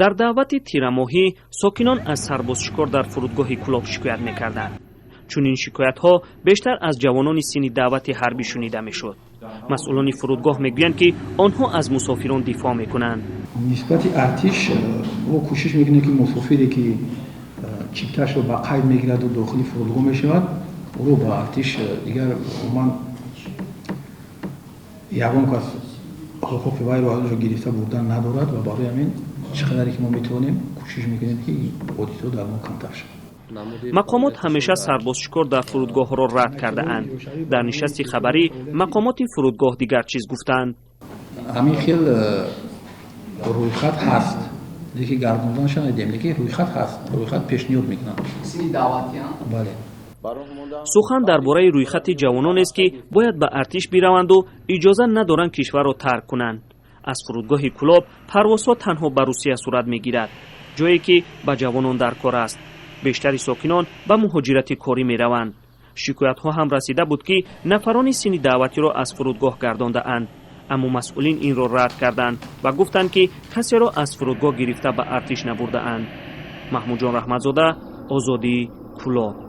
Дар даъвати тирамоҳӣ сокинон аз сарбозшикор дар фурудгоҳи Кӯлоб шикоят мекарданд. Чунин шикоятҳо бештар аз ҷавонони синни даъвати ҳарбӣ шунида мешуд. Масъулони фурудгоҳ мегӯянд, ки онҳо аз мусофирон дифоъ мекунанд. Нисбати артиш мо кӯшиш мекунем, ки мусофире, ки чипташро ба қайд мегираду дохили фурудгоҳ мешавад, ӯро ба артиш дигар умуман ягон кас ҳуқуқи вайро аз онҷо гирифта бурдан надорад ва барои ҳамин чӣ қадаре ки мо метавонем, кӯшиш мекунем, ки ҳодисаҳо дар мо камтар шавад. Мақомот ҳамеша сарбозшикор дар фурудгоҳро рад кардаанд. Дар нишасти хабарӣ мақомоти фурудгоҳ дигар чиз гуфтанд. Ҳамин хел рӯйхат ҳаст, лекин гардонданаша надидем, лекин рӯйхат ҳаст, рӯйхат пешниҳод мекунанд. Бале. Сухан дар бораи рӯйхати ҷавононест, ки бояд ба артиш бираванду иҷоза надоранд кишварро тарк кунанд. Аз фурудгоҳи Кӯлоб парвозҳо танҳо ба Русия сурат мегирад, ҷое ки ба ҷавонон дар кор аст. Бештари сокинон ба муҳоҷирати корӣ мераванд. Шикоятҳо ҳам расида буд, ки нафарони синни даъватиро аз фурудгоҳ гардондаанд, аммо масъулин инро рад карданд ва гуфтанд, ки касеро аз фурудгоҳ гирифта ба артиш набурдаанд. Маҳмудҷон Раҳматзода, Озодӣ, Кӯлоб.